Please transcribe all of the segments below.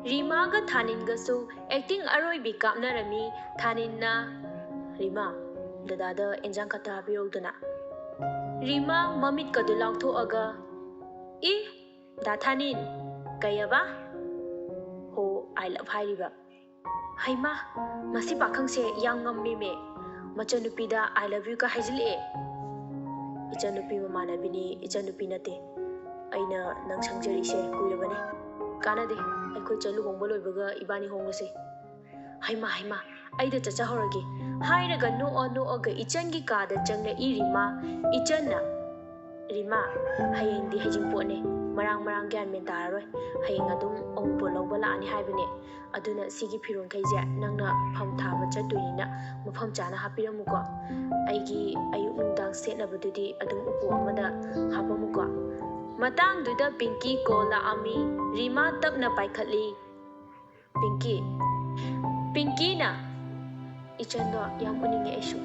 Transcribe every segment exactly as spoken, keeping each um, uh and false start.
ꯔꯤꯃꯥꯒ ꯊꯥꯅꯤꯟꯒꯁꯨ acting ꯑꯔꯣꯏꯕꯤ ꯀꯥꯞꯅꯔꯝꯃꯤ꯫ ꯊꯥꯅꯤꯟꯅ, "Rima, ꯗꯗꯥꯗ ꯏꯟꯖꯥꯡ ꯈꯛꯇ ꯍꯥꯞꯄꯤꯔꯧꯗꯅ꯫" Rima ꯃꯃꯤꯠꯀꯗꯨ ꯂꯥꯎꯊꯣꯛꯑꯒ, "E, ꯗꯥ ꯊꯥꯅꯤꯟ, ꯀꯩꯑꯕ? ꯍꯣ, I love ꯍꯥꯏꯔꯤꯕ꯫ ꯍꯩꯃꯥ, ꯃꯁꯤ ꯄꯥꯈꯪꯁꯦ ꯌꯥꯝ ꯉꯝꯃꯤꯃꯦ꯫ ꯃꯆꯟꯅꯨꯄꯤꯗ I love you ꯀ ꯍꯥꯏꯖꯤꯜꯂꯛꯑꯦ꯫ ꯏꯆꯟꯅꯨꯄꯤ ꯃꯃꯥꯟꯅꯕꯤꯅꯤ, ꯏꯆꯟꯅꯨꯄꯤ ꯅꯠꯇꯦ꯫ ꯑꯩꯅ ꯅꯪ ꯁꯪꯖꯔꯤꯁꯦ ꯀꯨꯏꯔꯕꯅꯤ꯫ ꯀꯥꯟꯅꯗꯦ, ꯑꯩꯈꯣꯏ ꯆꯠ ꯂꯨꯍꯣꯡꯕ ꯂꯣꯏꯕꯒ ꯏꯕꯥꯅꯤ ꯍꯣꯡꯂꯁꯤ꯫" "ꯍꯩꯃꯥ, ꯍꯩꯃꯥ, ꯑꯩꯗ ꯆꯠꯆꯍꯧꯔꯒꯦ꯫" ꯍꯥꯏꯔꯒ ꯅꯣꯛꯑ ꯅꯣꯛꯑꯒ ꯏꯆꯟꯒꯤ ꯀꯥꯗ ꯆꯪꯂꯛꯏ ꯔꯤꯃꯥ꯫ ꯏꯆꯟꯅ, "ꯔꯤꯃꯥ, ꯍꯌꯦꯡꯗꯤ ꯍꯩꯖꯤꯡꯄꯣꯠꯅꯦ꯫ ꯃꯔꯥꯡ ꯃꯔꯥꯡ ꯒ꯭ꯌꯥꯟ ꯃꯦꯟ ꯇꯥꯔꯔꯣꯏ꯫ ꯍꯌꯦꯡ ꯑꯗꯨꯝ ꯑꯋꯨꯟꯄꯣꯠ ꯂꯧꯕ ꯂꯥꯛꯑꯅꯤ ꯍꯥꯏꯕꯅꯦ꯫ ꯑꯗꯨꯅ ꯁꯤꯒꯤ ꯐꯤꯔꯣꯟꯈꯩꯁꯦ ꯅꯪꯅ ꯐꯝ ꯊꯥꯕ ꯆꯠꯇꯣꯏꯅꯤꯅ ꯃꯐꯝ ꯆꯥꯅ ꯍꯥꯞꯄꯤꯔꯝꯃꯨꯀꯣ꯫ ꯑꯩꯒꯤ ꯑꯌꯨꯛ ꯅꯨꯡꯗꯥꯡ ꯁꯦꯠꯅꯕꯗꯨꯗꯤ ꯑꯗꯨꯝ ꯎꯄꯨ ꯑꯃꯗ ꯍꯥꯞꯄꯝꯃꯨꯀꯣ꯫" ꯃꯇꯥꯡꯗꯨꯗ ꯄꯤꯡꯀꯤ ꯀꯣꯜ ꯂꯥꯛꯑꯝꯃꯤ꯫ ꯔꯤꯃꯥ ꯇꯞꯅ ꯄꯥꯏꯈꯠꯂꯤ꯫ "ꯄꯤꯡꯀꯤ꯫" ꯄꯤꯡꯀꯤꯅ, "ꯏꯆꯟꯗꯣ ꯌꯥꯝ ꯎꯅꯤꯡꯉꯦ ꯑꯩꯁꯨ꯫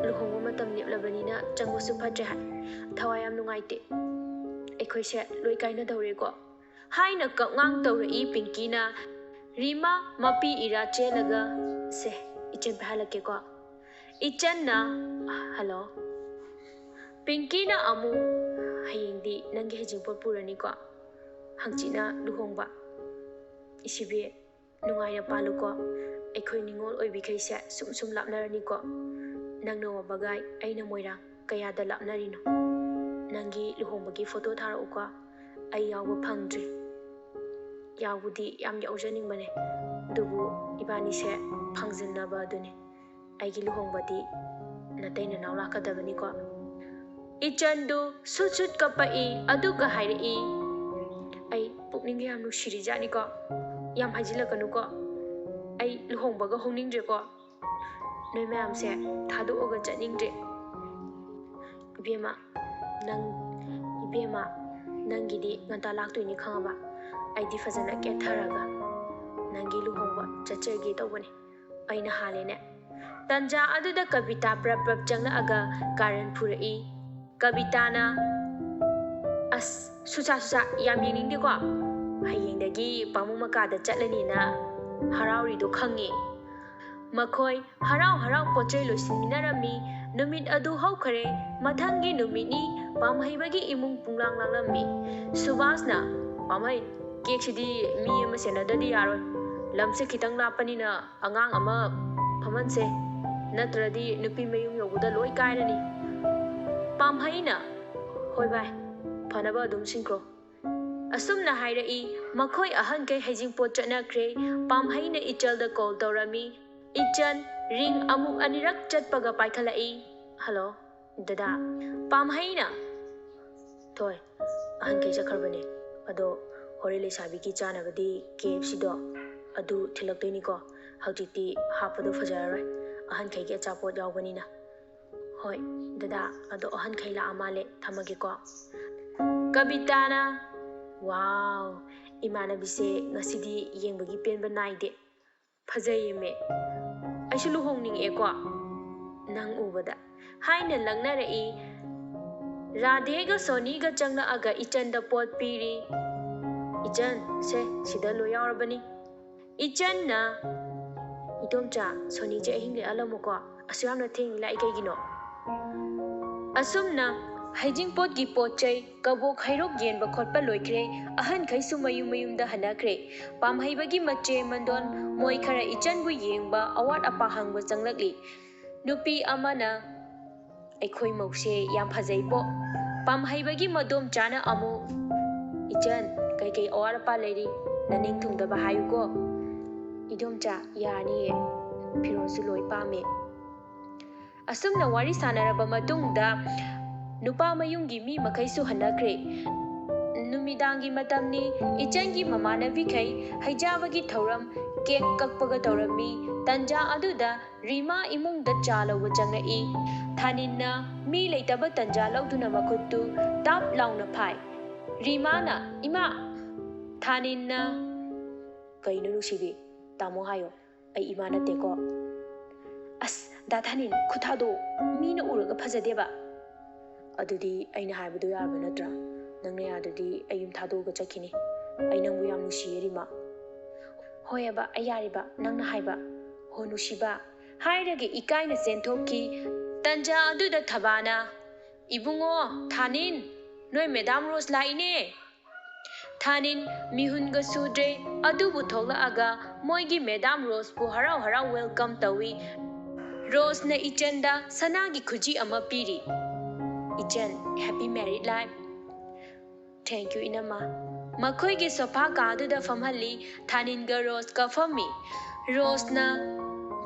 ꯂꯨꯍꯣꯡꯕ ꯃꯇꯝ ꯂꯦꯞꯂꯕꯅꯤꯅ ꯆꯪꯕꯁꯨ ꯐꯠꯇ꯭ꯔꯦ ꯍꯥꯏ꯫ ꯊꯋꯥꯏ ꯌꯥꯝ ꯅꯨꯡꯉꯥꯏꯇꯦ꯫ ꯑꯩꯈꯣꯏꯁꯦ ꯂꯣꯏ ꯀꯥꯏꯅꯗꯧꯔꯦꯀꯣ?" ꯍꯥꯏꯅ ꯀꯞꯉꯥꯡ ꯇꯧꯔꯛꯏ ꯄꯤꯡꯀꯤꯅ꯫ ꯔꯤꯃꯥ ꯃꯄꯤ ꯏꯔꯥ ꯆꯦꯜꯂꯒ, "ꯁꯦ, ꯏꯆꯟ ꯄꯥꯏꯍꯜꯂꯛꯀꯦꯀꯣ꯫" ꯏꯆꯟꯅ, "ꯍꯜꯂꯣ꯫" ꯄꯤꯡꯀꯤꯅ ꯑꯃꯨꯛ, "ꯍꯌꯦꯡꯗꯤ ꯅꯪꯒꯤ ꯍꯩꯖꯤꯡꯄꯣꯠ ꯄꯨꯔꯅꯤꯀꯣ? ꯍꯪꯆꯤꯠꯅ ꯂꯨꯍꯣꯡꯕ꯫ ꯏꯁꯤꯕꯤ, ꯅꯨꯡꯉꯥꯏꯅ ꯄꯥꯜꯂꯨꯀꯣ꯫ ꯑꯩꯈꯣꯏ ꯅꯤꯉꯣꯜ ꯑꯣꯏꯕꯤꯈꯩꯁꯦ ꯁꯨꯝ ꯁꯨꯝ ꯂꯥꯞꯅꯔꯅꯤꯀꯣ꯫ ꯅꯪꯅ ꯋꯥꯕꯒꯥꯏ, ꯑꯩꯅ ꯃꯣꯏꯔꯥꯡ, ꯀꯌꯥꯗ ꯂꯥꯞꯅꯔꯤꯅꯣ? ꯅꯪꯒꯤ ꯂꯨꯍꯣꯡꯕꯒꯤ ꯐꯣꯇꯣ ꯊꯥꯔꯛꯎꯀꯣ꯫ ꯑꯩ ꯌꯥꯎꯕ ꯐꯪꯗ꯭ꯔꯤ꯫ ꯌꯥꯎꯕꯗꯤ ꯌꯥꯝ ꯌꯥꯎꯖꯅꯤꯡꯕꯅꯦ, ꯑꯗꯨꯕꯨ ꯏꯕꯥꯅꯤꯁꯦ ꯐꯪꯖꯤꯟꯅꯕ ꯑꯗꯨꯅꯤ꯫ ꯑꯩꯒꯤ ꯂꯨꯍꯣꯡꯕꯗꯤ ꯅꯇꯩ ꯅꯅꯥꯎ ꯂꯥꯛꯀꯗꯕꯅꯤꯀꯣ꯫" ꯏꯆꯟꯗꯨ ꯁꯨꯠ ꯁꯨꯠ ꯀꯞꯄꯛꯏ, ꯑꯗꯨꯒ ꯍꯥꯏꯔꯛꯏ, "ꯑꯩ ꯄꯨꯛꯅꯤꯡꯒ ꯌꯥꯝ ꯅꯨꯡꯁꯤꯔꯤꯖꯥꯠꯅꯤꯀꯣ꯫ ꯌꯥꯝ ꯍꯥꯏꯖꯤꯜꯂꯛꯀꯅꯨꯀꯣ꯫ ꯑꯩ ꯂꯨꯍꯣꯡꯕꯒ ꯍꯣꯡꯅꯤꯡꯗ꯭ꯔꯦꯀꯣ꯫ ꯅꯣꯏ ꯃꯌꯥꯝꯁꯦ ꯊꯥꯗꯣꯛꯑꯒ ꯆꯠꯅꯤꯡꯗ꯭ꯔꯦ꯫ ꯏꯕꯦꯝꯃ, ꯅꯪ, ꯏꯕꯦꯝꯃ, ꯅꯪꯒꯤꯗꯤ ꯉꯟꯇꯥ ꯂꯥꯛꯇꯣꯏꯅꯤ ꯈꯪꯉꯕ? ꯑꯩꯗꯤ ꯐꯖꯅ ꯀꯦꯊꯔꯒ ꯅꯪꯒꯤ ꯂꯨꯍꯣꯡꯕ ꯆꯠꯆꯒꯦ ꯇꯧꯕꯅꯦ꯫" ꯑꯩꯅ ꯍꯥꯜꯂꯦꯅꯦ꯫ ꯇꯟꯖꯥ ꯑꯗꯨꯗ ꯀꯕꯤꯇꯥ ꯄ꯭ꯔꯞ ꯄ꯭ꯔꯞ ꯆꯪꯂꯛꯑꯒ ꯀꯥꯔꯟ ꯐꯨꯔꯛꯏ꯫ ꯀꯕꯤꯇꯥꯅ, "ꯑꯁ, ꯁꯨꯁꯥ, ꯁꯨꯁꯥ, ꯌꯥꯝ ꯌꯦꯡꯅꯤꯡꯗꯦꯀꯣ꯫ ꯍꯌꯦꯡꯗꯒꯤ ꯄꯥꯃꯨꯡ ꯃꯀꯥꯗ ꯆꯠꯂꯅꯤꯅ ꯍꯔꯥꯎꯔꯤꯗꯣ ꯈꯪꯉꯤ꯫ ꯃꯈꯣꯏ ꯍꯔꯥꯎ ꯍꯔꯥꯎ ꯄꯣꯠ ꯆꯩ ꯂꯣꯏꯁꯤꯟꯃꯤꯟꯅꯔꯝꯃꯤ꯫ ꯅꯨꯃꯤꯠ ꯑꯗꯨ ꯍꯧꯈꯔꯦ꯫ ꯃꯊꯪꯒꯤ ꯅꯨꯃꯤꯠꯅꯤ꯫ ꯄꯥꯝꯍꯩꯕꯒꯤ ꯏꯃꯨꯡ ꯄꯨꯡꯂꯥꯡ ꯂꯥꯡꯂꯝꯃꯤ꯫ ꯁꯨꯕꯥꯁꯅ, "ꯄꯥꯝꯍꯩ, ꯀꯦꯛꯁꯤꯗꯤ ꯃꯤ ꯑꯃ ꯁꯦꯟꯅꯗ꯭ꯔꯗꯤ ꯌꯥꯔꯣꯏ꯫ ꯂꯝꯁꯦ ꯈꯤꯇꯪ ꯂꯥꯞꯄꯅꯤꯅ ꯑꯉꯥꯡ ꯑꯃ ꯐꯝꯍꯟꯁꯦ, ꯅꯠꯇ꯭ꯔꯗꯤ ꯅꯨꯄꯤ ꯃꯌꯨꯝ ꯌꯧꯕꯗ ꯂꯣꯏ ꯀꯥꯏꯔꯅꯤ꯫" ꯄꯥꯝꯍꯩꯅ, "ꯍꯣꯏ ꯚꯥꯏ, ꯐꯅꯕ ꯑꯗꯨꯝ ꯁꯤꯟꯈ꯭ꯔꯣ꯫" ꯑꯁꯨꯝꯅ ꯍꯥꯏꯔꯛꯏ꯫ ꯃꯈꯣꯏ ꯑꯍꯟꯈꯩ ꯍꯩꯖꯤꯡꯄꯣꯠ ꯆꯠꯅꯈ꯭ꯔꯦ꯫ ꯄꯥꯝꯍꯩꯅ ꯏꯆꯜꯗ ꯀꯣꯜ ꯇꯧꯔꯝꯃꯤ꯫ ꯏꯆꯟ ꯔꯤꯡ ꯑꯃꯨꯛ ꯑꯅꯤꯔꯛ ꯆꯠꯄꯒ ꯄꯥꯏꯈꯠꯂꯛꯏ꯫ "ꯍꯜꯂꯣ, ꯗꯗꯥ꯫" ꯄꯥꯝꯍꯩꯅ, "ꯊꯣꯏ, ꯑꯍꯟꯈꯩ ꯆꯠꯈ꯭ꯔꯕꯅꯦ꯫ ꯑꯗꯣ ꯍꯣꯔꯦꯟ ꯂꯩꯁꯥꯕꯤꯒꯤ ꯆꯥꯅꯕꯗꯤ ꯀꯦ ꯑꯦꯐ ꯁꯤꯗꯣ ꯑꯗꯨ ꯊꯤꯜꯂꯛꯇꯣꯏꯅꯤꯀꯣ꯫ ꯍꯧꯖꯤꯛꯇꯤ ꯍꯥꯞꯄꯗꯣ ꯐꯖꯔꯔꯣꯏ, ꯑꯍꯟꯈꯩꯒꯤ ꯑꯆꯥꯄꯣꯠ ꯌꯥꯎꯕꯅꯤꯅ꯫" "ꯍꯣꯏ, ꯗꯗꯥ, ꯑꯗꯣ ꯑꯍꯟꯈꯩ ꯂꯥꯛꯑ ꯃꯥꯜꯂꯦ, ꯊꯝꯃꯒꯦꯀꯣ꯫" ꯀꯕꯤꯇꯥꯅ, "ꯋꯥꯎ, ꯏꯃꯥꯟꯅꯕꯤꯁꯦ ꯉꯁꯤꯗꯤ ꯌꯦꯡꯕꯒꯤ ꯄꯦꯟꯕ ꯅꯥꯏꯗꯦ꯫ ꯐꯖꯩꯌꯦꯃꯦ꯫ ꯑꯩꯁꯨ ꯂꯨꯍꯣꯡꯅꯤꯡꯉꯛꯑꯦꯀꯣ ꯅꯪ ꯎꯕꯗ", ꯍꯥꯏꯅ ꯂꯛꯅꯔꯛꯏ꯫ ꯔꯥꯙꯦꯒ ꯁꯣꯅꯤꯒ ꯆꯪꯂꯛꯑꯒ ꯏꯆꯟꯗ ꯄꯣꯠ ꯄꯤꯔꯤ꯫ "ꯏꯆꯟ, ꯁꯦ, ꯁꯤꯗ ꯂꯣꯏ ꯌꯥꯎꯔꯕꯅꯤ꯫" ꯏꯆꯟꯅ, "ꯏꯗꯣꯝꯆꯥ, ꯁꯣꯅꯤꯁꯦ ꯑꯍꯤꯡ ꯂꯦꯛꯍꯜꯂꯝꯃꯨꯀꯣ꯫ ꯑꯁꯨꯛ ꯌꯥꯝꯅ ꯊꯦꯡꯅ ꯂꯥꯛꯏ ꯀꯩꯒꯤꯅꯣ?" ꯑꯁꯨꯝꯅ ꯍꯩꯖꯤꯡꯄꯣꯠꯀꯤ ꯄꯣꯠ ꯆꯩ, ꯀꯕꯣꯛ ꯍꯩꯔꯣꯛ ꯌꯦꯟꯕ ꯈꯣꯠꯄ ꯂꯣꯏꯈ꯭ꯔꯦ꯫ ꯑꯍꯟꯈꯩꯁꯨ ꯃꯌꯨꯝ ꯃꯌꯨꯝꯗ ꯍꯟꯅꯈ꯭ꯔꯦ꯫ ꯄꯥꯝꯍꯩꯕꯒꯤ ꯃꯆꯦ ꯃꯟꯗꯣꯟ ꯃꯣꯏ ꯈꯔ ꯏꯆꯟꯕꯨ ꯌꯦꯡꯕ, ꯑꯋꯥꯠ ꯑꯄꯥ ꯍꯪꯕ ꯆꯪꯂꯛꯂꯤ꯫ ꯅꯨꯄꯤ ꯑꯃꯅ, "ꯑꯩꯈꯣꯏ ꯃꯧꯁꯦ ꯌꯥꯝ ꯐꯖꯩꯕꯣ꯫" ꯄꯥꯝꯍꯩꯕꯒꯤ ꯃꯗꯣꯝꯆꯥꯅ ꯑꯃꯨꯛ, "ꯏꯆꯟ, ꯀꯩꯀꯩ ꯑꯋꯥꯠ ꯑꯄꯥ ꯂꯩꯔꯤ? ꯅꯅꯤꯡ ꯊꯨꯡꯗꯕ ꯍꯥꯏꯌꯨꯀꯣ꯫" "ꯏꯗꯣꯝꯆꯥ, ꯌꯥꯔꯅꯤꯌꯦ꯫ ꯐꯤꯔꯣꯜꯁꯨ ꯂꯣꯏ ꯄꯥꯝꯃꯦ꯫" ꯑꯁꯨꯝꯅ ꯋꯥꯔꯤ ꯁꯥꯟꯅꯔꯕ ꯃꯇꯨꯡꯗ ꯅꯨꯄꯥ ꯃꯌꯨꯝꯒꯤ ꯃꯤ ꯃꯈꯩꯁꯨ ꯍꯟꯅꯈ꯭ꯔꯦ꯫ ꯅꯨꯃꯤꯗꯥꯡꯒꯤ ꯃꯇꯝꯅꯤ꯫ ꯏꯆꯟꯒꯤ ꯃꯃꯥꯟꯅꯕꯤꯈꯩ ꯍꯩꯖꯥꯕꯒꯤ ꯊꯧꯔꯝ, ꯀꯦꯛ ꯀꯛꯄꯒ ꯇꯧꯔꯝꯃꯤ꯫ ꯇꯟꯖꯥ ꯑꯗꯨꯗ ꯔꯤꯃꯥ ꯏꯃꯨꯡꯗ ꯆꯥ ꯂꯧꯕ ꯆꯪꯂꯛꯏ꯫ ꯊꯥꯅꯤꯟꯅ ꯃꯤ ꯂꯩꯇꯕ ꯇꯟꯖꯥ ꯂꯧꯗꯨꯅ ꯃꯈꯨꯠꯇꯨ ꯇꯥꯞ ꯂꯥꯎꯅ ꯐꯥꯏ꯫ ꯔꯤꯃꯥꯅ, "ꯏꯃꯥ!" ꯊꯥꯅꯤꯟꯅ, "ꯀꯩꯅꯣ ꯅꯨꯡꯁꯤꯕꯤ? ꯇꯥꯃꯣ ꯍꯥꯏꯌꯣ꯫ ꯑꯩ ꯏꯃꯥ ꯅꯠꯇꯦꯀꯣ꯫" "ꯑꯁ, ꯗꯥ ꯊꯥꯅꯤꯟ, ꯈꯨꯠ ꯊꯥꯗꯣꯛꯑꯣ꯫ ꯃꯤꯅ ꯎꯔꯒ ꯐꯖꯗꯦꯕ꯫" "ꯑꯗꯨꯗꯤ ꯑꯩꯅ ꯍꯥꯏꯕꯗꯣ ꯌꯥꯔꯕ ꯅꯠꯇ꯭ꯔꯥ? ꯅꯪꯅ ꯌꯥꯗ꯭ꯔꯗꯤ ꯑꯩ ꯌꯨꯝ ꯊꯥꯗꯣꯛꯑꯒ ꯆꯠꯈꯤꯅꯤ꯫" ꯑꯩ ꯅꯪꯕꯨ ꯌꯥꯝ ꯅꯨꯡꯁꯤꯌꯦ, ꯔꯤꯃꯥ꯫ "ꯍꯣꯏꯑꯕ, ꯑꯩ ꯌꯥꯔꯤꯕ, ꯅꯪꯅ ꯍꯥꯏꯕ꯫ ꯍꯣ, ꯅꯨꯡꯁꯤꯕ", ꯍꯥꯏꯔꯒ ꯏꯀꯥꯏꯅ ꯆꯦꯟꯊꯣꯛꯈꯤ꯫ ꯇꯟꯖꯥ ꯑꯗꯨꯗ ꯊꯕꯥꯅ, "ꯏꯕꯨꯡꯉꯣ, ꯊꯥꯅꯤꯟ, ꯅꯣꯏ ꯃꯦꯗꯥꯝ ꯔꯣꯁ ꯂꯥꯛꯏꯅꯦ!" ꯊꯥꯅꯤꯟ ꯃꯤꯍꯨꯟꯒ ꯁꯨꯗ꯭ꯔꯦ, ꯑꯗꯨꯕꯨ ꯊꯣꯛꯂꯛꯑꯒ ꯃꯣꯏꯒꯤ ꯃꯦꯗꯥꯝ ꯔꯣꯁꯄꯨ ꯍꯔꯥꯎ ꯍꯔꯥꯎ welcome ꯇꯧꯏ꯫ ꯔꯣꯁꯅ ꯏꯆꯟꯗ ꯁꯅꯥꯒꯤ ꯈꯨꯖꯤ ꯑꯃ ꯄꯤꯔꯤ꯫ "ꯏꯆꯟ, happy married life!" "Thank you, ꯏꯅꯝꯃ꯫" ꯃꯈꯣꯏꯒꯤ ꯁꯣꯐꯥ ꯀꯥꯗꯨꯗ ꯐꯝꯍꯜꯂꯤ꯫ ꯊꯥꯅꯤꯟꯒ ꯔꯣꯁꯀ ꯐꯝꯃꯤ꯫ ꯔꯣꯁꯅ,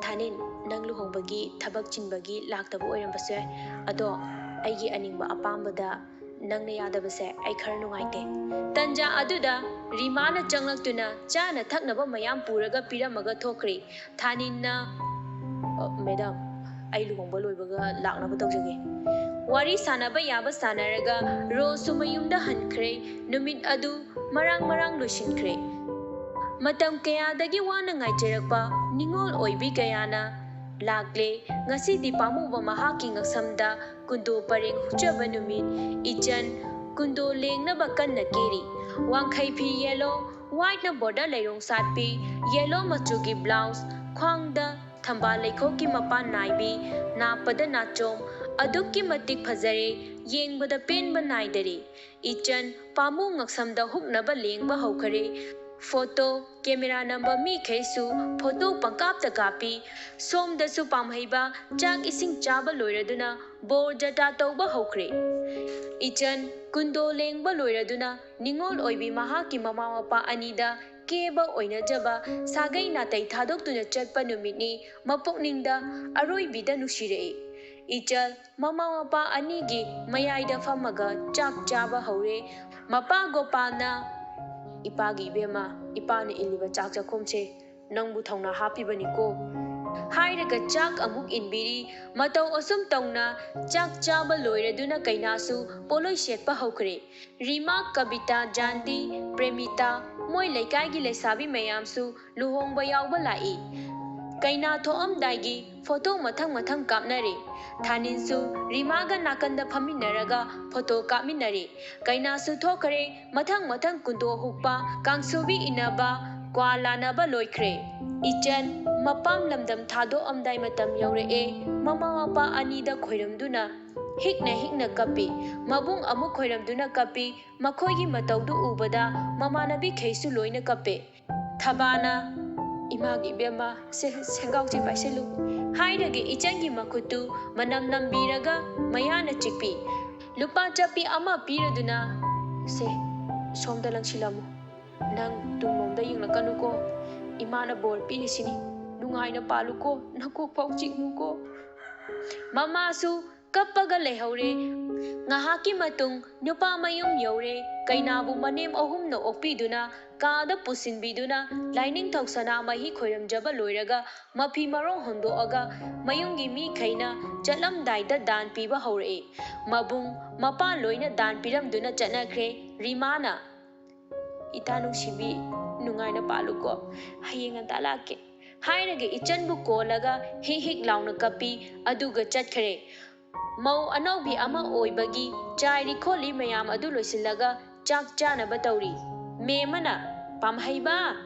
"ꯊꯥꯅꯤꯟ, ꯅꯪ ꯂꯨꯍꯣꯡꯕꯒꯤ ꯊꯕꯛ ꯆꯤꯟꯕꯒꯤ ꯂꯥꯛꯇꯕ ꯑꯣꯏꯔꯝꯕꯁꯨ ꯌꯥꯏ꯫ ꯑꯗꯣ ꯑꯩꯒꯤ ꯑꯅꯤꯡꯕ ꯑꯄꯥꯝꯕꯗ ꯅꯪꯅ ꯌꯥꯗꯕꯁꯦ ꯑꯩ ꯈꯔ ꯅꯨꯡꯉꯥꯏꯇꯦ꯫" ꯇꯟꯖꯥ ꯑꯗꯨꯗ ꯔꯤꯃꯥꯅ ꯆꯪꯂꯛꯇꯨꯅ ꯆꯥꯅ ꯊꯛꯅꯕ ꯃꯌꯥꯝ ꯄꯨꯔꯒ ꯄꯤꯔꯝꯃꯒ ꯊꯣꯛꯈ꯭ꯔꯦ꯫ ꯊꯥꯅꯤꯟꯅ, "ꯑ, ꯃꯦꯗꯥꯝ, ꯑꯩ ꯂꯨꯍꯣꯡꯕ ꯂꯣꯏꯕꯒ ꯂꯥꯛꯅꯕ ꯇꯧꯖꯒꯦ꯫" ꯋꯥꯔꯤ ꯁꯥꯟꯅꯕ ꯌꯥꯕ ꯁꯥꯟꯅꯔꯒ ꯔꯣꯁꯁꯨ ꯃꯌꯨꯝꯗ ꯍꯟꯈ꯭ꯔꯦ꯫ ꯅꯨꯃꯤꯠ ꯑꯗꯨ ꯃꯔꯥꯡ ꯃꯔꯥꯡ ꯂꯣꯏꯁꯤꯟꯈ꯭ꯔꯦ꯫ ꯃꯇꯝ ꯀꯌꯥꯗꯒꯤ ꯋꯥꯅ ꯉꯥꯏꯖꯔꯛꯄ ꯅꯤꯡꯉꯣꯜ ꯑꯣꯏꯕꯤ ꯀꯌꯥꯅ ꯂꯥꯛꯂꯦ꯫ ꯉꯁꯤꯗꯤ ꯄꯥꯝꯃꯨꯕ ꯃꯍꯥꯛꯀꯤ ꯉꯛꯁꯝꯗ ꯀꯨꯟꯗꯣ ꯄꯔꯦꯡ ꯍꯨꯛꯆꯕ ꯅꯨꯃꯤꯠ꯫ ꯏꯆꯟ ꯀꯨꯟꯗꯣ ꯂꯦꯡꯅꯕ ꯀꯟꯅ ꯀꯦꯔꯤ꯫ ꯋꯥꯡꯈꯩ ꯐꯤ yellow, whiteꯅ border ꯂꯩꯔꯣꯡ ꯁꯥꯠꯄꯤ, yellow ꯃꯆꯨꯒꯤ blouse, ꯈ꯭ꯋꯥꯡꯗ ꯊꯝꯕꯥꯜ ꯂꯩꯈꯣꯛꯀꯤ ꯃꯄꯥꯟ ꯅꯥꯏꯕꯤ, ꯅꯥꯞꯄꯗ ꯅꯥꯆꯣꯝ, ꯑꯗꯨꯛꯀꯤ ꯃꯇꯤꯛ ꯐꯖꯔꯦ, ꯌꯦꯡꯕꯗ ꯄꯦꯟꯕ ꯅꯥꯏꯗꯔꯦ꯫ ꯏꯆꯟ ꯄꯥꯝꯃꯨ ꯉꯛꯁꯝꯗ ꯍꯨꯛꯅꯕ ꯂꯦꯡꯕ ꯍꯧꯈꯔꯦ꯫ Photo camera ꯅꯝꯕ ꯃꯤꯈꯩꯁꯨ photo ꯄꯪꯀꯥꯞꯇ ꯀꯥꯞꯄꯤ꯫ ꯁꯣꯝꯗꯁꯨ ꯄꯥꯝꯍꯩꯕ ꯆꯥꯛ ꯏꯁꯤꯡ ꯆꯥꯕ ꯂꯣꯏꯔꯗꯨꯅ ꯕꯣꯔ ꯖꯇꯥ ꯇꯧꯕ ꯍꯧꯈ꯭ꯔꯦ꯫ ꯏꯆꯟ ꯀꯨꯟꯗꯣ ꯂꯦꯡꯕ ꯂꯣꯏꯔꯗꯨꯅ ꯅꯤꯡꯉꯣꯜ ꯑꯣꯏꯕꯤ ꯃꯍꯥꯛꯀꯤ ꯃꯃꯥ ꯃꯄꯥ ꯑꯅꯤꯗ ꯀꯦꯕ ꯑꯣꯏꯅꯖꯕ ꯁꯥꯒꯩ ꯅꯥꯇꯩ ꯊꯥꯗꯣꯛꯇꯨꯅ ꯆꯠꯄ ꯅꯨꯃꯤꯠꯅꯤ꯫ ꯃꯄꯨꯛꯅꯤꯡꯗ ꯑꯔꯣꯏꯕꯤꯗ ꯅꯨꯡꯁꯤꯔꯛꯏ꯫ ꯏꯆꯜ ꯃꯃꯥ ꯃꯄꯥ ꯑꯅꯤꯒꯤ ꯃꯌꯥꯏꯗ ꯐꯝꯃꯒ ꯆꯥꯛ ꯆꯥꯕ ꯍꯧꯔꯦ꯫ ꯃꯄꯥ ꯒꯣꯄꯥꯜꯅ, "ꯏꯄꯥꯒꯤ ꯏꯕꯦꯝꯃ, ꯏꯄꯥꯅ ꯏꯜꯂꯤꯕ ꯆꯥꯛ ꯆꯥꯛꯈꯨꯝꯁꯦ ꯅꯪꯕꯨ ꯊꯧꯅꯥ ꯍꯥꯞꯄꯤꯕꯅꯤꯀꯣ" ꯍꯥꯏꯔꯒ ꯆꯥꯛ ꯑꯃꯨꯛ ꯏꯟꯕꯤꯔꯤ꯫ ꯃꯇꯧ ꯑꯁꯨꯝ ꯇꯧꯅ ꯆꯥꯛ ꯆꯥꯕ ꯂꯣꯏꯔꯗꯨꯅ ꯀꯩꯅꯥꯁꯨ ꯄꯣꯠꯂꯣꯏ ꯁꯦꯠꯄ ꯍꯧꯈ꯭ꯔꯦ꯫ ꯔꯤꯃꯥ, ꯀꯕꯤꯇꯥ, ꯖꯥꯟꯗꯤ, ꯄ꯭ꯔꯦꯃꯤꯇꯥ, ꯃꯣꯏ ꯂꯩꯀꯥꯏꯒꯤ ꯂꯩꯁꯥꯕꯤ ꯃꯌꯥꯝꯁꯨ ꯂꯨꯍꯣꯡꯕ ꯌꯥꯎꯕ ꯂꯥꯛꯏ꯫ ꯀꯩꯅꯥ ꯊꯣꯛꯑꯝꯗꯥꯏꯒꯤ ꯐꯣꯇꯣ ꯃꯊꯪ ꯃꯊꯪ ꯀꯥꯞꯅꯔꯦ꯫ ꯊꯥꯅꯤꯟꯁꯨ ꯔꯤꯃꯥꯒ ꯅꯥꯀꯟꯗ ꯐꯝꯃꯤꯟꯅꯔꯒ ꯐꯣꯇꯣ ꯀꯥꯞꯃꯤꯟꯅꯔꯦ꯫ ꯀꯩꯅꯥꯁꯨ ꯊꯣꯛꯈ꯭ꯔꯦ꯫ ꯃꯊꯪ ꯃꯊꯪ ꯀꯨꯟꯗꯣ ꯍꯨꯛꯄ, ꯀꯥꯡꯁꯨꯕꯤ ꯏꯟꯅꯕ, ꯀ꯭ꯋꯥ ꯂꯥꯟꯅꯕ ꯂꯣꯏꯈ꯭ꯔꯦ꯫ ꯏꯆꯟ ꯃꯄꯥꯝ ꯂꯝꯗꯝ ꯊꯥꯗꯣꯛꯑꯝꯗꯥꯏ ꯃꯇꯝ ꯌꯧꯔꯛꯑꯦ꯫ ꯃꯃꯥ ꯃꯄꯥ ꯑꯅꯤꯗ ꯈꯣꯏꯔꯝꯗꯨꯅ ꯍꯤꯛꯅ ꯍꯤꯛꯅ ꯀꯞꯄꯤ꯫ ꯃꯕꯨꯡ ꯑꯃꯨꯛ ꯈꯣꯏꯔꯝꯗꯨꯅ ꯀꯞꯄꯤ꯫ ꯃꯈꯣꯏꯒꯤ ꯃꯇꯧꯗꯨ ꯎꯕꯗ ꯃꯃꯥꯟꯅꯕꯤꯈꯩꯁꯨ ꯂꯣꯏꯅ ꯀꯞꯄꯦ꯫ ꯊꯕꯥꯅ, "ꯏꯃꯥꯒꯤ ꯏꯕꯦꯝꯃ, ꯁꯦ, ꯁꯦꯡꯒꯥꯎꯁꯦ ꯄꯥꯏꯁꯤꯜꯂꯨ" ꯍꯥꯏꯔꯒ ꯏꯆꯟꯒꯤ ꯃꯈꯨꯠꯇꯨ ꯃꯅꯝ ꯅꯝꯕꯤꯔꯒ ꯃꯌꯥꯅ ꯆꯤꯛꯄꯤ꯫ ꯂꯨꯄꯥ ꯆꯠꯄꯤ ꯑꯃ ꯄꯤꯔꯗꯨꯅ, "ꯁꯦ, ꯁꯣꯝꯗ ꯂꯪꯁꯤꯜꯂꯝꯃꯨ꯫ ꯅꯪ ꯇꯨꯡꯂꯣꯝꯗ ꯌꯦꯡꯂꯛꯀꯅꯨꯀꯣ꯫ ꯏꯃꯥꯅ ꯕꯣꯔ ꯄꯤꯔꯤꯁꯤꯅꯤ꯫ ꯅꯨꯡꯉꯥꯏꯅ ꯄꯥꯜꯂꯨꯀꯣ, ꯅꯀꯣꯛ ꯐꯥꯎ ꯆꯤꯛꯅꯨꯀꯣ"꯫ ꯃꯃꯥꯁꯨ ꯀꯞꯄꯒ ꯂꯩꯍꯧꯔꯦ꯫ ꯉꯥꯏꯍꯥꯛꯀꯤ ꯃꯇꯨꯡ ꯅꯨꯄꯥ ꯃꯌꯨꯝ ꯌꯧꯔꯦ꯫ ꯀꯩꯅꯥꯕꯨ ꯃꯅꯦꯝ ꯑꯍꯨꯝꯅ ꯑꯣꯛꯄꯤꯗꯨꯅ ꯀꯥꯗ ꯄꯨꯁꯤꯟꯕꯤꯗꯨꯅ ꯂꯥꯏꯅꯤꯡꯊꯧ ꯁꯅꯥꯃꯍꯤ ꯈꯣꯏꯔꯝꯖꯕ ꯂꯣꯏꯔꯒ ꯃꯐꯤ ꯃꯔꯣꯡ ꯍꯣꯡꯗꯣꯛꯑꯒ ꯃꯌꯨꯝꯒꯤ ꯃꯤꯈꯩꯅ ꯆꯠꯂꯝꯗꯥꯏꯗ ꯗꯥꯟ ꯄꯤꯕ ꯍꯧꯔꯛꯏ꯫ ꯃꯕꯨꯡ ꯃꯄꯥ ꯂꯣꯏꯅ ꯗꯥꯟ ꯄꯤꯔꯝꯗꯨꯅ ꯆꯠꯅꯈ꯭ꯔꯦ꯫ ꯔꯤꯃꯥꯅ, "ꯏꯇꯥ ꯅꯨꯡꯁꯤꯕꯤ, ꯅꯨꯡꯉꯥꯏꯅ ꯄꯥꯜꯂꯨꯀꯣ꯫ ꯍꯌꯦꯡ ꯉꯟꯇꯥ ꯂꯥꯛꯀꯦ" ꯍꯥꯏꯔꯒ ꯏꯆꯟꯕꯨ ꯀꯣꯜꯂꯒ ꯍꯤꯛ ꯍꯤꯛ ꯂꯥꯎꯅ ꯀꯞꯄꯤ꯫ ꯑꯗꯨꯒ ꯆꯠꯈ꯭ꯔꯦ꯫ ꯃꯧ ꯑꯅꯧꯕꯤ ꯑꯃ ꯑꯣꯏꯕꯒꯤ ꯆꯥꯏꯔꯤ ꯈꯣꯠꯂꯤ ꯃꯌꯥꯝ ꯑꯗꯨ ꯂꯣꯏꯁꯤꯜꯂꯒ ꯆꯥꯛ ꯆꯥꯅꯕ ꯇꯧꯔꯤ꯫ ꯃꯦꯝꯃꯅ, "ꯄꯥꯝꯍꯩꯕ,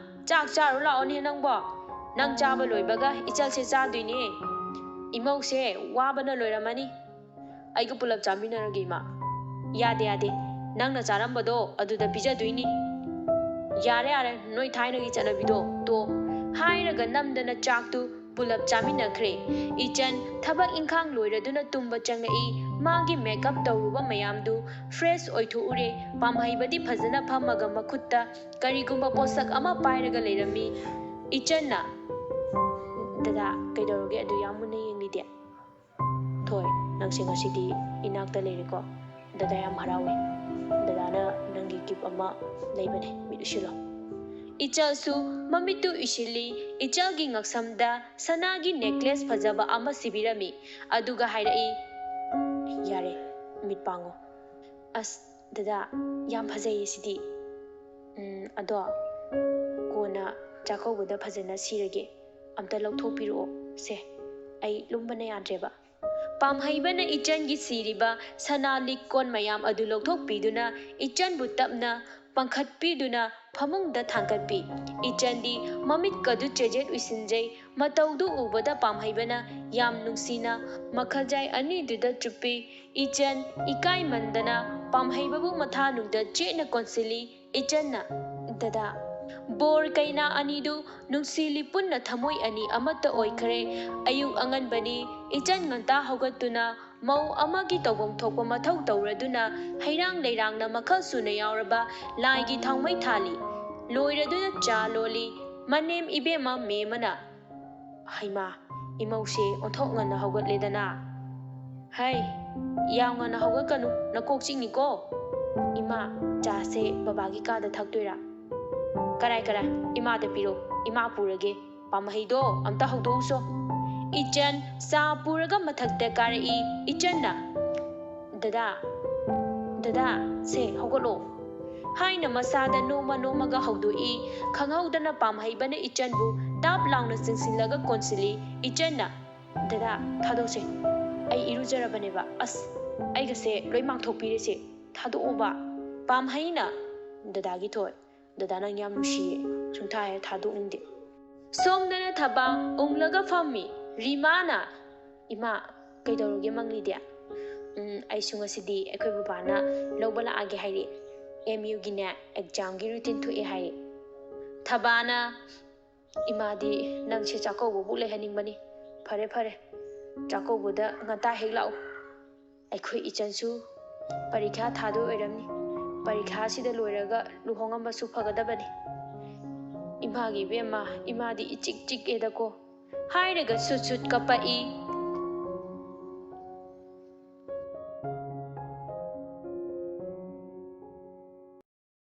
ꯆꯥꯛ ꯆꯥꯔꯨ ꯂꯥꯛꯑꯣꯅꯦ ꯅꯪꯕꯣ꯫ ꯅꯪ ꯆꯥꯕ ꯂꯣꯏꯕꯒ ꯏꯆꯜꯁꯦ ꯆꯥꯗꯣꯏꯅꯦ꯫ ꯏꯃꯧꯁꯦ ꯋꯥꯕꯅ ꯂꯣꯏꯔꯝꯃꯅꯤ꯫ ꯑꯩꯒ ꯄꯨꯂꯞ ꯆꯥꯃꯤꯟꯅꯔꯒꯦ ꯏꯃꯥ"꯫ "ꯌꯥꯗꯦ, ꯌꯥꯗꯦ꯫ ꯅꯪꯅ ꯆꯥꯔꯝꯕꯗꯣ ꯑꯗꯨꯗ ꯄꯤꯖꯗꯣꯏꯅꯤ"꯫ "ꯌꯥꯔꯦ, ꯌꯥꯔꯦ, ꯅꯣꯏ ꯊꯥꯏꯅꯒꯤ ꯆꯠꯅꯕꯤꯗꯣ ꯇꯣꯛ" ꯍꯥꯏꯔꯒ ꯅꯝꯗꯅ ꯆꯥꯛꯇꯨ ꯄꯨꯂꯞ ꯆꯥꯃꯤꯟꯅꯈ꯭ꯔꯦ꯫ ꯏꯆꯟ ꯊꯕꯛ ꯏꯪꯈꯥꯡ ꯂꯣꯏꯔꯗꯨꯅ ꯇꯨꯝꯕ ꯆꯪꯂꯛꯏ꯫ ꯃꯥꯒꯤ ꯃꯦꯀꯞ ꯇꯧꯔꯨꯕ ꯃꯌꯥꯝꯗꯨ ꯐ꯭ꯔꯦꯁ ꯑꯣꯏꯊꯣꯛꯎꯔꯦ꯫ ꯄꯥꯝꯍꯩꯕꯗꯤ ꯐꯖꯅ ꯐꯝꯃꯒ ꯃꯈꯨꯠꯇ ꯀꯔꯤꯒꯨꯝꯕ ꯄꯣꯠꯁꯛ ꯑꯃ ꯄꯥꯏꯔꯒ ꯂꯩꯔꯝꯃꯤ꯫ ꯏꯆꯟꯅ, "ꯗꯗꯥ, ꯀꯩꯗꯧꯔꯒꯦ ꯑꯗꯨ ꯌꯥꯝ ꯃꯨꯟꯅ ꯌꯦꯡꯂꯤꯗꯤ?" "ꯊꯣꯏ, ꯅꯪꯁꯦ ꯉꯁꯤꯗꯤ ꯏꯅꯥꯛꯇ ꯂꯩꯔꯦꯀꯣ꯫ ꯗꯗꯥ ꯌꯥꯝ ꯍꯔꯥꯎꯋꯦ꯫ ꯗꯗꯥꯅ ꯅꯪꯒꯤ ꯒꯤꯐ ꯑꯃ ꯂꯩꯕꯅꯦ, ꯃꯤꯠ ꯎꯏꯁꯤꯜꯂꯣ"꯫ ꯏꯆꯜꯁꯨ ꯃꯃꯤꯠꯇꯨ ꯎꯏꯁꯤꯜꯂꯤ꯫ ꯏꯆꯜꯒꯤ ꯉꯛꯁꯝꯗ ꯁꯅꯥꯒꯤ ꯅꯦꯀ꯭ꯂꯦꯁ ꯐꯖꯕ ꯑꯃ ꯁꯤꯕꯤꯔꯝꯃꯤ꯫ ꯑꯗꯨꯒ ꯍꯥꯏꯔꯛꯏ, "ꯌꯥꯔꯦ, ꯃꯤꯠ ꯄꯥꯡꯉꯣ"꯫ "ꯑꯁ, ꯗꯗꯥ, ꯌꯥꯝ ꯐꯖꯩꯌꯦ ꯁꯤꯗꯤ꯫ ꯎꯝ, ꯑꯗꯣ ꯀꯣꯟꯅ ꯆꯥꯛꯀꯧꯕꯗ ꯐꯖꯅ ꯁꯤꯔꯒꯦ"꯫ ꯑꯝꯇ ꯂꯧꯊꯣꯛꯄꯤꯔꯛꯑꯣ꯫ ꯁꯦ, ꯑꯩ ꯂꯨꯝꯕꯅ ꯌꯥꯗ꯭ꯔꯦꯕ꯫ ꯄꯥꯝꯍꯩꯕꯅ ꯏꯆꯟꯒꯤ ꯁꯤꯔꯤꯕ ꯁꯅꯥ ꯂꯤꯛ ꯀꯣꯟ ꯃꯌꯥꯝ ꯑꯗꯨ ꯂꯧꯊꯣꯛꯄꯤꯗꯨꯅ ꯏꯆꯟꯕꯨ ꯇꯞꯅ ꯄꯥꯡꯈꯠꯄꯤꯗꯨꯅ ꯐꯃꯨꯡꯗ ꯊꯥꯡꯒꯠꯄꯤ꯫ ꯏꯆꯟꯗꯤ ꯃꯃꯤꯠꯀꯗꯨ ꯆꯦꯖꯦꯠ ꯎꯏꯁꯤꯟꯖꯩ꯫ ꯃꯇꯧꯗꯨ ꯎꯕꯗ ꯄꯥꯝꯍꯩꯕꯅ ꯌꯥꯝ ꯅꯨꯡꯁꯤꯅ ꯃꯈꯜꯖꯥꯏ ꯑꯅꯤꯗꯨꯗ ꯆꯨꯞꯄꯤ꯫ ꯏꯆꯟ ꯏꯀꯥꯏꯃꯟꯗꯅ ꯄꯥꯝꯍꯩꯕꯕꯨ ꯃꯊꯥꯅꯨꯡꯗ ꯆꯦꯠꯅ ꯀꯣꯟꯁꯤꯜꯂꯤ꯫ ꯏꯆꯟꯅ, "ꯗꯗꯥ, ꯕꯣꯔ ꯀꯩꯅꯥ ꯑꯅꯤꯗꯨ ꯅꯨꯡꯁꯤꯂꯤ ꯄꯨꯟꯅ ꯊꯃꯣꯏ ꯑꯅꯤ ꯑꯃꯠꯇ ꯑꯣꯏꯈ꯭ꯔꯦ꯫ ꯑꯌꯨꯛ ꯑꯉꯟꯕꯅꯤ꯫ ꯏꯆꯟ ꯉꯟꯇꯥ ꯍꯧꯒꯠꯇꯨꯅ ꯃꯧ ꯑꯃꯒꯤ ꯇꯧꯐꯝ ꯊꯣꯛꯄ ꯃꯊꯧ ꯇꯧꯔꯗꯨꯅ ꯍꯩꯔꯥꯡ ꯂꯩꯔꯥꯡꯅ ꯃꯈꯜ ꯁꯨꯅ ꯌꯥꯎꯔꯕ ꯂꯥꯏꯒꯤ ꯊꯥꯎꯃꯩ ꯊꯥꯜꯂꯤ꯫ ꯂꯣꯏꯔꯗꯨꯅ ꯆꯥ ꯂꯣꯜꯂꯤ꯫ ꯃꯅꯦꯝ ꯏꯕꯦꯝꯃ ꯃꯦꯝꯃꯅ, ꯍꯩꯃꯥ, ꯏꯃꯧꯁꯦ ꯑꯣꯟꯊꯣꯛ ꯉꯟꯅ ꯍꯧꯒꯠꯂꯦꯗꯅ꯫ ꯍꯩ, ꯌꯥꯝ ꯉꯟꯅ ꯍꯧꯒꯠꯀꯅꯨ, ꯅꯀꯣꯛ ꯆꯤꯛꯅꯤꯀꯣ꯫ ꯏꯃꯥ, ꯆꯥꯁꯦ ꯕꯕꯥꯒꯤ ꯀꯥꯗ ꯊꯛꯇꯣꯏꯔꯥ? ꯀꯔꯥꯏ, ꯀꯔꯥꯏ, ꯏꯃꯥꯗ ꯄꯤꯔꯣ, ꯏꯃꯥ ꯄꯨꯔꯒꯦ꯫ ꯄꯥꯝꯍꯩꯗꯣ ꯑꯝꯇ ꯍꯧꯗꯣꯛꯎꯁꯣ꯫ ꯏꯆꯟ ꯆꯥ ꯄꯨꯔꯒ ꯃꯊꯛꯇ ꯀꯥꯔꯛꯏ꯫ ꯏꯆꯟꯅ, "ꯗꯗꯥ, ꯗꯗꯥ, ꯁꯦ ꯍꯧꯒꯠꯂꯣ" ꯍꯥꯏꯅ ꯃꯁꯥꯗ ꯅꯣꯝꯃ ꯅꯣꯝꯃꯒ ꯍꯧꯗꯣꯛꯏ꯫ ꯈꯪꯍꯧꯗꯅ ꯄꯥꯝꯍꯩꯕꯅ ꯏꯆꯟꯕꯨ ꯇꯥꯞ ꯂꯥꯎꯅ ꯆꯤꯡꯁꯤꯜꯂꯒ ꯀꯣꯟꯁꯤꯜꯂꯤ꯫ ꯏꯆꯟꯅ, "ꯗꯗꯥ, ꯊꯥꯗꯣꯛꯁꯦ꯫ ꯑꯩ ꯏꯔꯨꯖꯔꯕꯅꯦꯕ꯫ ꯑꯁ, ꯑꯩꯒꯁꯦ ꯂꯣꯏ ꯃꯥꯡꯊꯣꯛꯄꯤꯔꯦꯁꯦ꯫ ꯊꯥꯗꯣꯛꯑꯣꯕ꯫" ꯄꯥꯝꯍꯩꯅ, "ꯗꯗꯥꯒꯤ ꯊꯣꯏ, ꯗꯗꯥ ꯅꯪ ꯌꯥꯝ ꯅꯨꯡꯁꯤꯌꯦ꯫ ꯁꯨꯡꯊꯥ ꯍꯦꯛ ꯊꯥꯗꯣꯛꯅꯤꯡꯗꯦ꯫" ꯁꯣꯝꯗꯅ ꯊꯕꯥ ꯎꯪꯂꯒ ꯐꯝꯃꯤ꯫ ꯔꯤꯃꯥꯅ, "ꯏꯃꯥ, ꯀꯩꯗꯧꯔꯒꯦ ꯃꯪꯂꯤꯗꯤ?" "ꯎꯝ, ꯑꯩꯁꯨ ꯉꯁꯤꯗꯤ ꯑꯩꯈꯣꯏ ꯕꯕꯥꯅ ꯂꯧꯕ ꯂꯥꯛꯑꯒꯦ ꯍꯥꯏꯔꯛꯑꯦ꯫ ꯑꯦꯝ ꯌꯨꯒꯤꯅꯦ ꯑꯦꯛꯖꯥꯝꯒꯤ ꯔꯨꯇꯤꯟ ꯊꯣꯛꯑꯦ ꯍꯥꯏꯔꯛꯑꯦ꯫" ꯊꯕꯥꯅ, "ꯏꯃꯥꯗꯤ ꯅꯪꯁꯦ ꯆꯥꯛꯀꯧꯕꯕꯨ ꯂꯩꯍꯟꯅꯤꯡꯕꯅꯤ꯫ ꯐꯔꯦ, ꯐꯔꯦ, ꯆꯥꯛꯀꯧꯕꯗ ꯉꯟꯇꯥ ꯍꯦꯛ ꯂꯥꯛꯎ꯫ ꯑꯩꯈꯣꯏ ꯏꯆꯟꯁꯨ ꯄꯔꯤꯈꯥ ꯊꯥꯗꯣꯏ ꯑꯣꯏꯔꯝꯅꯤ꯫ ꯄꯔꯤꯈꯥꯁꯤꯗ ꯂꯣꯏꯔꯒ ꯂꯨꯍꯣꯡꯉꯝꯕꯁꯨ ꯐꯒꯗꯕꯅꯤ꯫ ꯏꯃꯥꯒꯤ ꯏꯕꯦꯝꯃ, ꯏꯃꯥꯗꯤ ꯏꯆꯤꯛ ꯆꯤꯛꯑꯦꯗꯀꯣ꯫" ꯍꯥꯏꯔꯒ ꯁꯨꯠ ꯁꯨꯠ ꯀꯞꯄꯛꯏ꯫